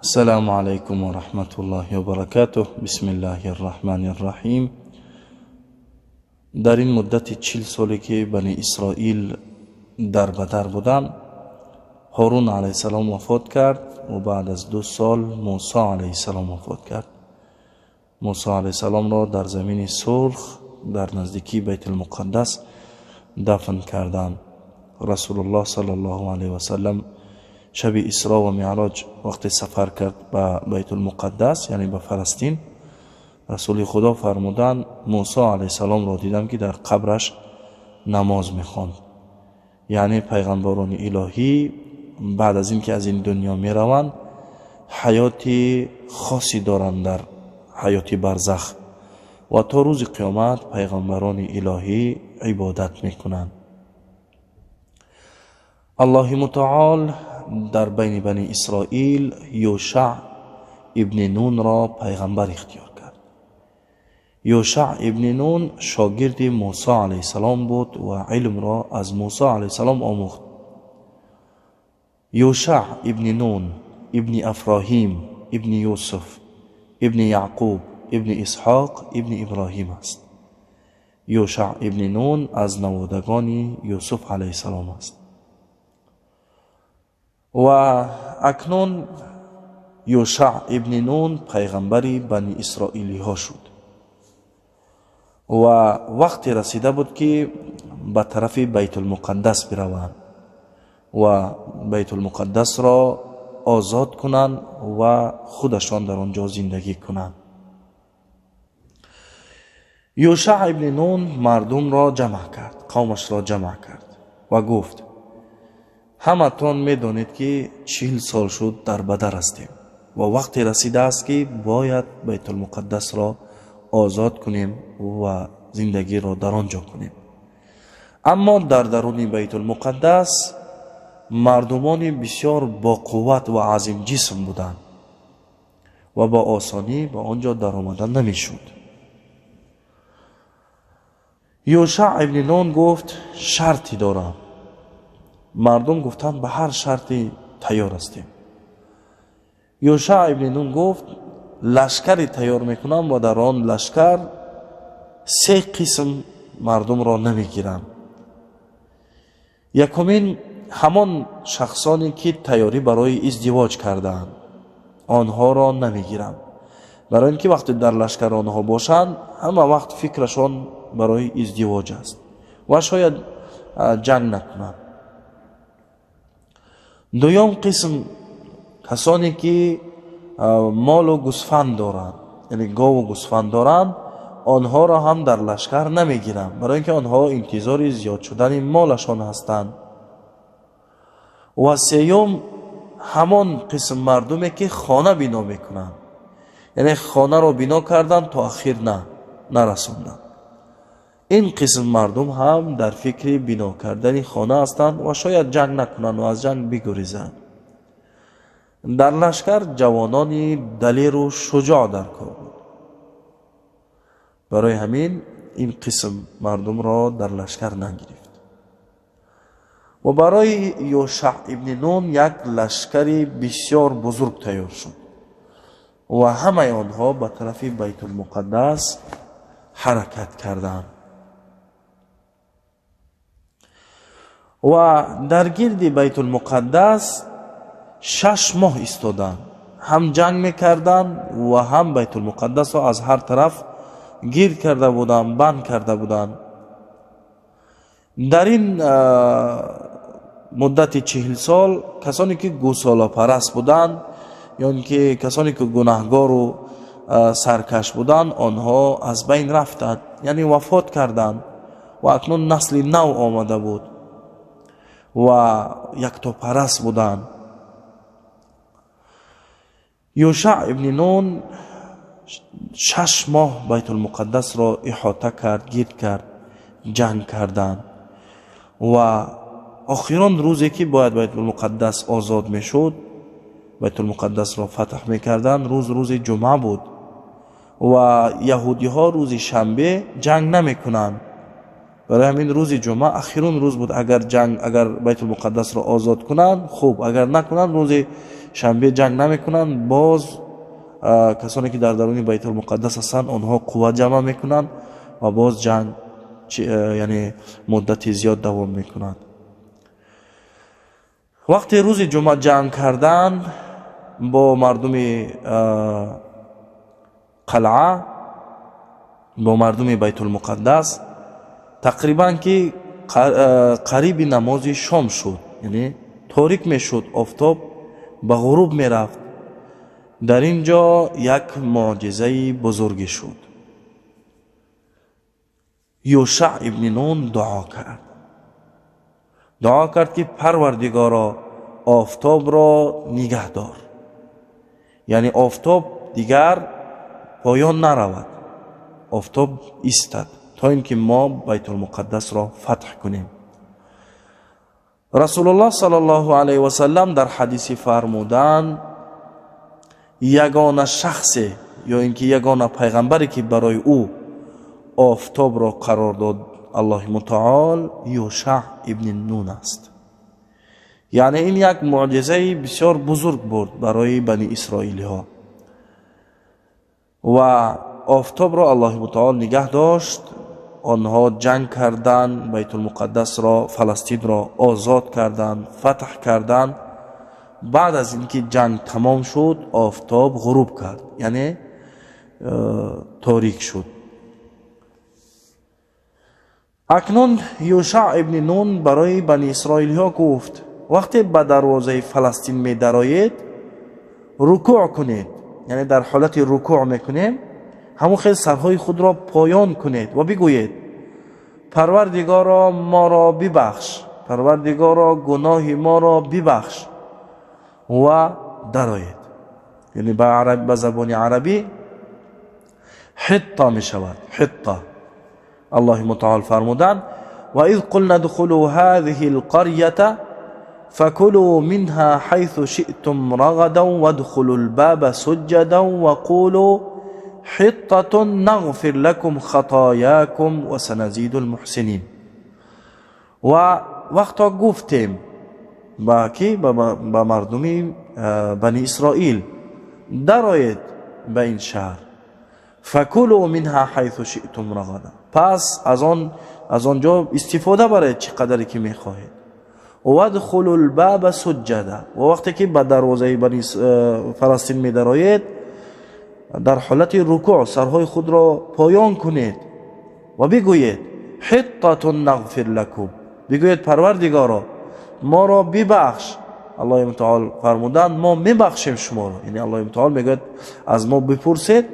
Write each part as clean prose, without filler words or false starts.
السلام عليكم ورحمة الله وبركاته. بسم الله الرحمن الرحیم. در این مدت 40 سالی که بنی اسرائیل در بدر بودند، هارون علیه السلام وفات کرد و بعد از 2 سال موسی علیه السلام وفات کرد. موسی علیه السلام را در زمین سرخ در نزدیکی بیت المقدس دفن کردند. رسول الله صلی الله علیه و سلم شب اسراء و معراج وقتی سفر کرد به بیت المقدس، یعنی به فلسطین، رسول خدا فرمودند: موسی علیه السلام را دیدم که در قبرش نماز میخواند. یعنی پیغمبران الهی بعد از اینکه از این دنیا میروند، حیات خاصی دارند در حیات برزخ و تا روز قیامت پیغمبران الهی عبادت میکنند. الله متعال در بین بنی اسرائیل یوشع ابن نون را پیغمبر اختیار کرد. یوشع ابن نون شاگرد موسی علیه السلام بود و علم را از موسی علیه السلام آموخت. یوشع ابن نون ابن افراهیم ابن یوسف ابن یعقوب ابن اسحاق ابن ابراهیم است. یوشع ابن نون از نوادگان یوسف علیه السلام است. و اکنون یوشع ابن نون پیغمبر بنی اسرائیلی ها شد و وقتی رسیده بود که به طرف بیت المقدس بروند و بیت المقدس را آزاد کنند و خودشان در آنجا زندگی کنند. یوشع ابن نون مردم را جمع کرد، قومش را جمع کرد و گفت: ҳаматон медонед, ки 40 сол шуд дар бадар ҳастем ва вақте расидааст, ки бояд Байтулмуқаддасро озод кунем ва зиндагиро дар он ҷо кунем. Аммо дар даруни Байтулмуқаддас мардумони бисёр боқувват ва азимҷисм буданд ва ба осонӣ ба он ҷо даромада намешуд. Юшаъ ибни Нун гуфт: шарте дорам. Мардум гуфтанд: ба ҳар шарте тайёр ҳастем. Юшаъ ибни Нун гуфт: лашкаре тайёр мекунам ва дар он лашкар се қисм мардумро намегирам. Якумин, ҳамон шахсоне ки тайёрӣ барои издивоҷ кардаанд, онҳоро намегирам, барои ин ки вақте дар лашкар онҳо бошанд, ҳама вақт фикрашон барои издивоҷ аст ва шояд ҷанг накунанд. Дуюм қисм, касоне ки молу гусфанд доранд, яъне гову гусфанд доранд, онҳоро ҳам дар лашкар намегирам, барои ин ки онҳо интизори зиёд шудани молашон ҳастанд. Ва сеюм, ҳамон қисм мардуме ки хона бино мекунанд, яъне хонаро бино карданд, то ахир на нарасонданд. Ин қисм мардум ҳам дар фикри бино кардани хона ҳастанд ва шояд ҷанг накунанд ва аз ҷанг бигурезанд. Дар лашкар ҷавонони далеру шуҷоъ дар кор буд. Барои ҳамин ин қисм мардумро дар лашкар нагирифт ва барои Ёшаъ ибни Нун як лашкари бисёр бузург тайёр шуд ва ҳамаи онҳо ба тарафи Байтулмуқаддас ҳаракат карданд ва дар гирди Байтулмуқаддас 6 моҳ истоданд, ҳам ҷанг мекарданд ва ҳам Байтулмуқаддасро аз ҳар тараф гирд карда буданд, банд карда буданд. Дар ин муддати 40 сол касоне ки гӯсолапараст буданд ё ин ки касоне ки гунаҳгору саркаш буданд, онҳо аз байн рафтанд, яъне вафот карданд ва акнун насли нав омада буд ва яктопараст буданд. Юшаъ ибни Нун 6 моҳ Байтулмуқаддасро иҳота кард, гирд кард, ҷанг карданд ва охирон рӯзе ки бояд Байтулмуқаддас озод мешуд, Байтулмуқаддасро фатҳ мекарданд, рӯз рӯзи ҷумъа буд ва яҳудиҳо рӯзи шанбе ҷанг намекунанд. Барои ҳамин рӯзи ҷумъа ахирон рӯз буд. Агар ҷанг, агар Байтулмуқаддасро озод кунанд, хуб, агар накунанд, рӯзи Шанбе ҷанг намекунанд. Боз касоне ки дар даруни Байтулмуқаддас ҳастанд, онҳо қувва ҷамъ мекунанд ва боз ҷанг, яъне муддати зиёд давом мекунад. Вақте рӯзи ҷумъа ҷанг карданд бо мардуми қалъа, бо мардуми Байтулмуқаддас, тақрибан ки қариби намози шом шуд, яъне торик мешуд, офтоб ба ғуруб мерафт. Дар ин ҷо як муъҷизаи бузурге шуд. Юшаъ ибни Нун дуо кард, дуо кард, ки Парвардигоро, офтобро нигаҳ дор, яъне офтоб дигар поён наравад, офтоб истад, то ин ки мо Байтулмуқаддасро фатҳ кунем. Расулуллоҳ саллаллоҳу алайҳи васаллам дар ҳадиси фармуданд: ягона шахсе ё ин ки ягона пайғамбаре, ки барои ӯ офтобро қарор дод Аллоҳи мутаол, Юшаъ ибни Нун аст. Яъне ин як муъҷизаи бисёр бузург буд барои бани исроилиҳо. Ва офтобро Аллоҳи мутаол нигаҳ дошт. Онҳо ҷанг карданд, Байтулмуқаддасро, Фаластинро озод карданд, фатҳ карданд. Баъд аз ин ки ҷанг тамом шуд, офтоб ғуруб кард, яъне торик шуд. Акнун Юшаъ ибни Нун барои бани исроилиҳо гуфт: вақте ба дарвозаи Фаластин медароед, рукӯъ кунед, яъне дар ҳолати рукӯъ мекунем, ҳамон хел сарҳои худро поён кунед ва бигӯед: Парвардигоро, моро бибахш, Парвардигоро, гуноҳи моро бибахш, ва дароед. Яъне ба забони арабӣ ҳитта мешавад, ҳитта. Аллоҳи мутаол фармуданд: ва из қулна дхулу ҳазиҳи лқарята факулу минҳа ҳайсу шиътум рағадан вадхулу лбаба суҷҷадан ва қулу ҳиттатун нағфир лакум хатоякум ва саназиду лмуҳсинин. Ва вақто гуфтем ба ки ба мардуми бани Исроил: дароед ба ин шаҳр, факулу минҳа ҳайсу шиътум рағада, пас аз он ҷо истифода баред, чӣ қадаре ки мехоҳед, вадхулу лбаба суҷҷада, ва вақте ки ба дарвозаи бани Фаластин медароед, дар ҳолати рукӯъ сарҳои худро поён кунед ва бигӯед: ҳиттатун нағфир лакум, бигӯед: Парвардигоро, моро бибахш. Аллоҳи мутаол фармуданд: мо мебахшем шуморо. Яъне Аллоҳи мутаол мегӯяд: аз мо бипурсед,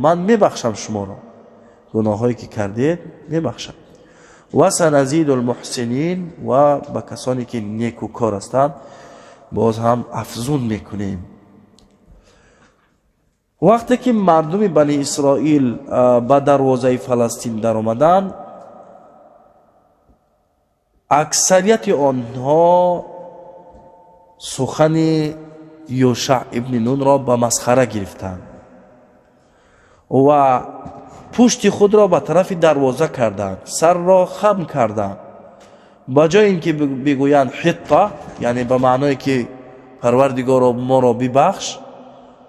ман мебахшам шуморо, гуноҳҳое ки кардед, мебахшам. Ва саназиду лмуҳсинин, ва ба касоне ки некукор ҳастанд, боз ҳам афзун мекунем. Вақте ки мардуми бани Исроил ба дарвозаи Фаластин даромаданд, аксарияти онҳо сухани Юшаъ ибни Нунро ба масхара гирифтанд ва пушти худро ба тарафи дарвоза карданд, сарро хам карданд. Ба ҷои ин ки бигӯянд ҳитта, яъне ба маъное ки Парвардигоро, моро бибахш,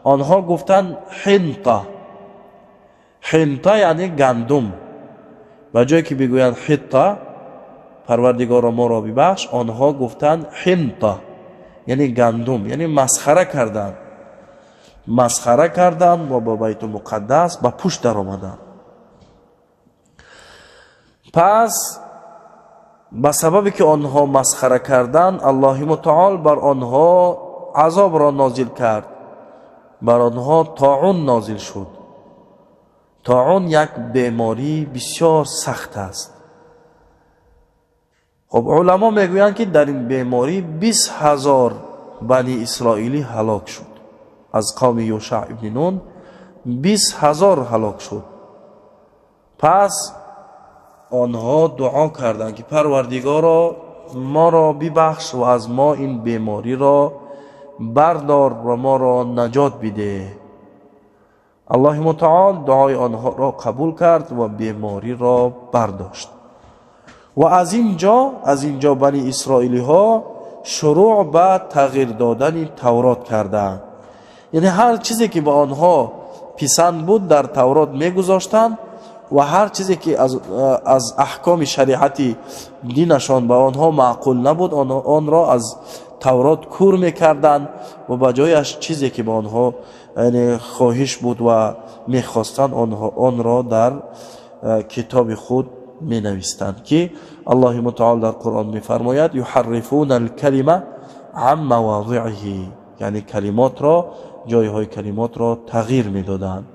онҳо гуфтанд ҳинта. Ҳинта яъне гандум. Ба ҷое ки бигӯянд ҳитта, Парвардигоро, моро бибахш, онҳо гуфтанд ҳинта, яъне гандум, яъне масхара карданд, масхара карданд ва ба Байтулмуқаддас ба пушт даромаданд. Пас ба сабабе ки онҳо масхара карданд, Аллоҳи мутаол бар онҳо азобро нозил кард, бар онҳо тоун нозил шуд. Тоун як бемории бисёр сахт аст. Хоб, уламо мегӯянд, ки дар ин беморӣ 20 000 бани исроилӣ ҳалок шуд. Аз қавми Юшаъ ибни Нун 20 000 ҳалок шуд. Пас онҳо дуо карданд, ки Парвардигоро, моро бибахш ва аз мо ин бемориро бардор ва моро наҷот бидеҳ. Аллоҳи мутаол дуои онҳоро қабул кард ва бемориро бардошт. Ва аз ин ҷо бани исроилиҳо шурӯъ ба тағйир додани Таврот карданд. Яъне ҳар чизе ки ба онҳо писанд буд, дар Таврот мегузоштанд ва ҳар чизе ки аз аҳкоми шариати динашон ба онҳо маъқул набуд, онро аз Таврот кур мекарданд ва ба ҷояш чизе ки ба онҳо, яъне, хоҳиш буд ва мехостанд, онро дар китоби худ менавистанд, ки Аллоҳи мутаол дар Қуръон мефармояд: юҳаррифуна алкалима ан мавозиъиҳи, яъне калимотро, ҷойҳои калимотро тағйир медоданд.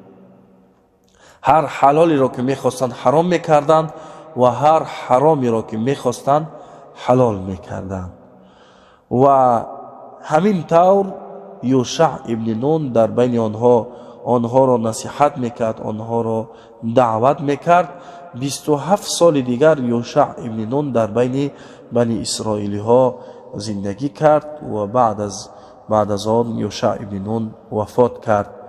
Ҳар ҳалолеро ки мехостанд, ҳаром мекарданд ва ҳар ҳаромеро ки мехостанд, ҳалол мекарданд. Ва ҳамин тавр Юшаъ ибни Нун дар байни онҳо онҳоро насиҳат мекард, онҳоро даъват мекард. 27 соли дигар Юшаъ ибни Нун дар байни бани исроилиҳо зиндагӣ кард ва баъд аз он Юшаъ ибни Нун вафот кард.